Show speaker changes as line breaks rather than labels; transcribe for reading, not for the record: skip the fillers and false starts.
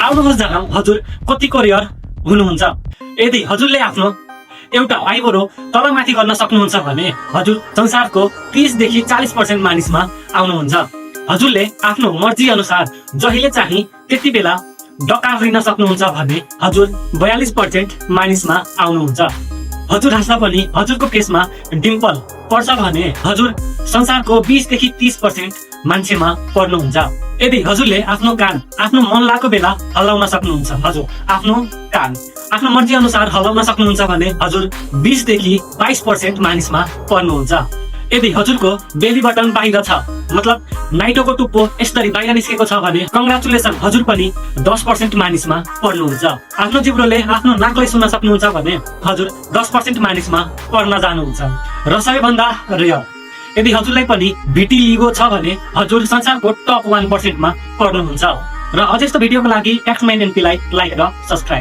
आउनुहोस् जानौ हजुर कतिको रेयर हुनुहुन्छ। यदि हजुरले आफ्नो एउटा आइबरो तलमाथि गर्न सक्नुहुन्छ भने हजुर संसारको 30 देखि 40% मानिसमा आउनुहुन्छ। हजुरले आफ्नो मर्जी अनुसार जहिले चाहिँ त्यति बेला डकार लिन सक्नुहुन्छ भने हजुर 42% मानिसमा आउनुहुन्छ। हजुर हाँस्दा पनि हजुरको केसमा डिम्पल पर्छ भने हजुर संसारको 20 देखि 30% मान्छेमा पर्नुहुन्छ। यदि हजुरले आफ्नो कान आफ्नो मन लागेको बेला हल्लाउन सक्नुहुन्छ, हजुर आफ्नो कान आफ्नो मर्जी अनुसार हल्लाउन सक्नुहुन्छ भने हजुर 20 देखि 22% मानिसमा पर्नुहुन्छ। यदि हजुरको बेली बटन बाहिर छ, मतलब नाइटोको टुप्पो यसरी बाहिर निस्केको छ भने कङ्ग्रेचुलेसन, हजुर पनि 10% मानिसमा पर्नुहुन्छ। आफ्नो जिब्रोले आफ्नो नाकलाई सुन्न सक्नुहुन्छ भने हजुर 10% मानिसमा पर्न जानुहुन्छ। र सबैभन्दा रेयर, यदि हजुरलाई पनि भिटिलिगो छ भने हजुर संसारको टप 1% मा पर्नुहुन्छ। र अझै यस्तो भिडियोको लागि एक्स माइन्ड एनपीलाई लाइक र सब्स्क्राइब।